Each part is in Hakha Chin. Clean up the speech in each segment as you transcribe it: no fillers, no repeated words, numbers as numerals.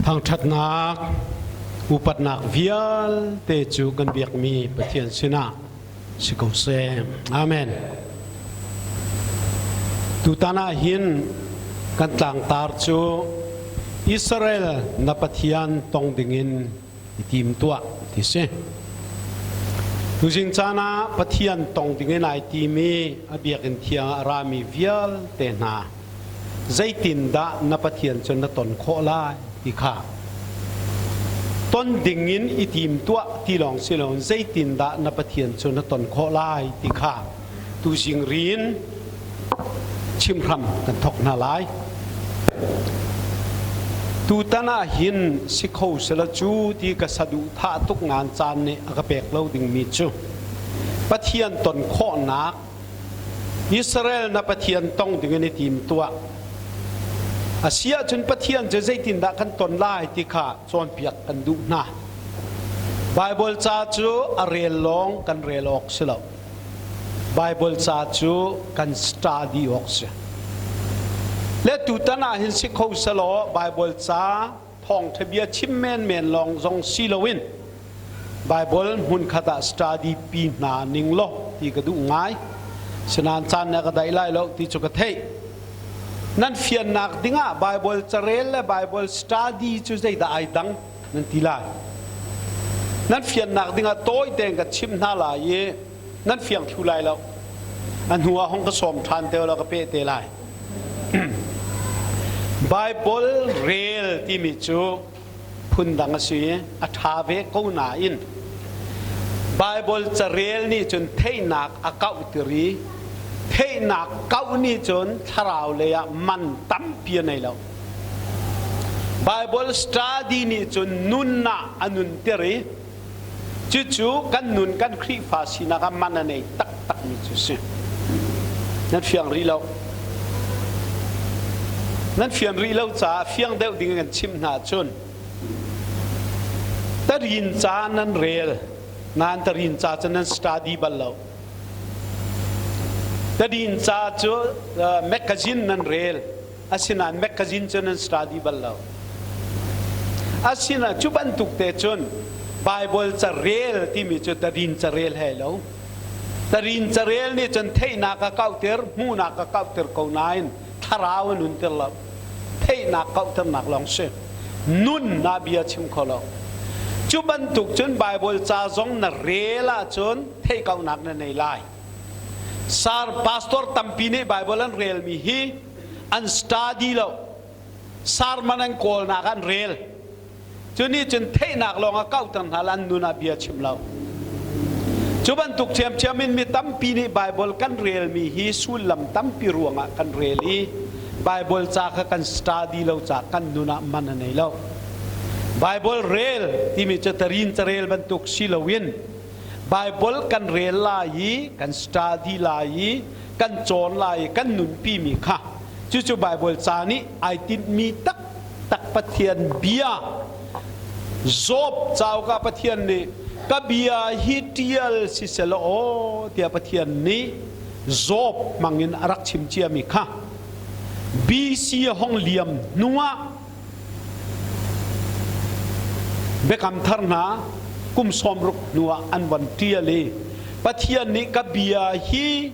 Thangṭhatnak, upatnak vialte cu kan biakmi Pathian sinah si ko seh. Amen. Tutan ah hin kan tlangtar cu Israel na Pathian tong dingin i tim tuah ti si. Tuzing caan ah Pathian tong dingin ai tim i a biakinn thiang ah a rami vialte hna zeitindah na Pathian cu na ton khawh lai ti kha ton dingin i tim tuah ti lawng si loin zeitindah na Pathian cu na ton khawh lai ti kha tuzing rin chimhram kan thok hna lai. Tutan ah hin si kho sela cu ti ka saduhthah tuk ngan caan nih a ka pek lo dingmi cu Pathian ton khawhnak Israel na Pathian tong dingin i tim tuah. A si ahcun Pathian cu zeitindah kan ton lai ti kha cawnpiak kan duh hna. Baibal ca cu a rel lawng kan rel awk si lo. Baibal ca cu kan study awk si. Le tutan ah hin si kho selaw Baibal ca thawngtha bia chim menmen lawng zong si loin Baibal hmunkhat ah study pi hna ning law ti ka duh ngai. Sinain caan na ka daih lai lo ti cu ka theih. Nan fiannak dingah Baibal carel le Baibal study cu zeidah ai dang? Nan ti lai. Nan fiannak dingah tawi tein ka chimh hna lai i nan fiang thlu lai lo. A hnu ah hong ka sawm ṭhan te law ka peh te lai. Bible rel timi cu phundang a si i a ṭha ve ko nain Bible carel nih cun theihnak a kauh tiri theihnak kauh nih cun thlarau lei ah man tampi a nei lo. Bible study nih cun nun ah a nunter i cucu kan nun kan Khrihfa sinak ah man a nei taktakmi cu si. Nan fiang rih lo. Nan fian rih lo caah fiang deuh ding in kan chimh hna cun tarin ca nan rel nan tarin ca cu nan study bal lo. Tarin ca cu magazine nan rel. Asinain magazine cu nan study bal lo. Asinain cu bantuk te cun Bible carel timi cu tarin carel he lo. Tarin carel nih cun theihnak a kauhter, hmuhnak a kauhter ko nain thlarau a nunter lo. Theihnak kauhternak lawng si. Nun na bia chim kho lo. Cu bantuk cun Bible ca zong na rel ahcun theih kauhnak na nei lai. Sar pastor tampi nih Bible an relmi hi an study lo. Sermon an kawlnak an rel. Cu nih cun theihnak lawng a kauhter hna an nun ah bia chim lo. Cu bantuk ṭhiamṭhiam in mi tampi nih Bible kan relmi hi sullam tampi ruangah kan rel i Bible ca kha kan study lo ca kan nun ah man a nei lo. Bible rel timi cu tarin carel bantuk si loin Bible kan rel lai i kan study lai i kan cawn lai i kan nunpi mi kha cucu Bible ca nih ai tinhmi taktak Pathian bia Job cauk ah Pathian nih ka bia hi ṭial si selaw aw tiah Pathian nih Job hmangin a rak chim ciami kha BC hong liam hnuah Biakam thar hna kum 60 hnuah an von ṭial i Pathian nih ka bia hi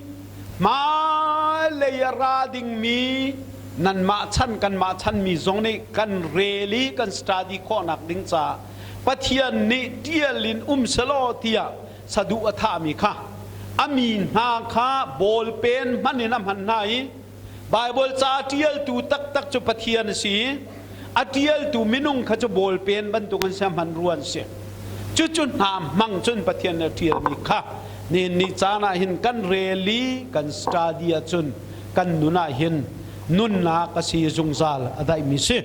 hmailei a ra dingmi nanmah chan kanmah chanmi zong nih kan rel i kan study khawhnak ding caah Pathian nih ṭial in um selaw tiah saduh a thahmi kha a mi hna kha bawlpen hman in a hman hna i Baibal ca ṭialtu taktak cu Pathian a si i a ṭialtu minung kha cu bawlpen bantuk in si hmanrua an si. Cucu hna hmang cun Pathian nih a ṭialmi kha nihin ni caan ah hin kan rel i kan study ahcun kan nun ah hin nunnak a si zungzal a daihmi si.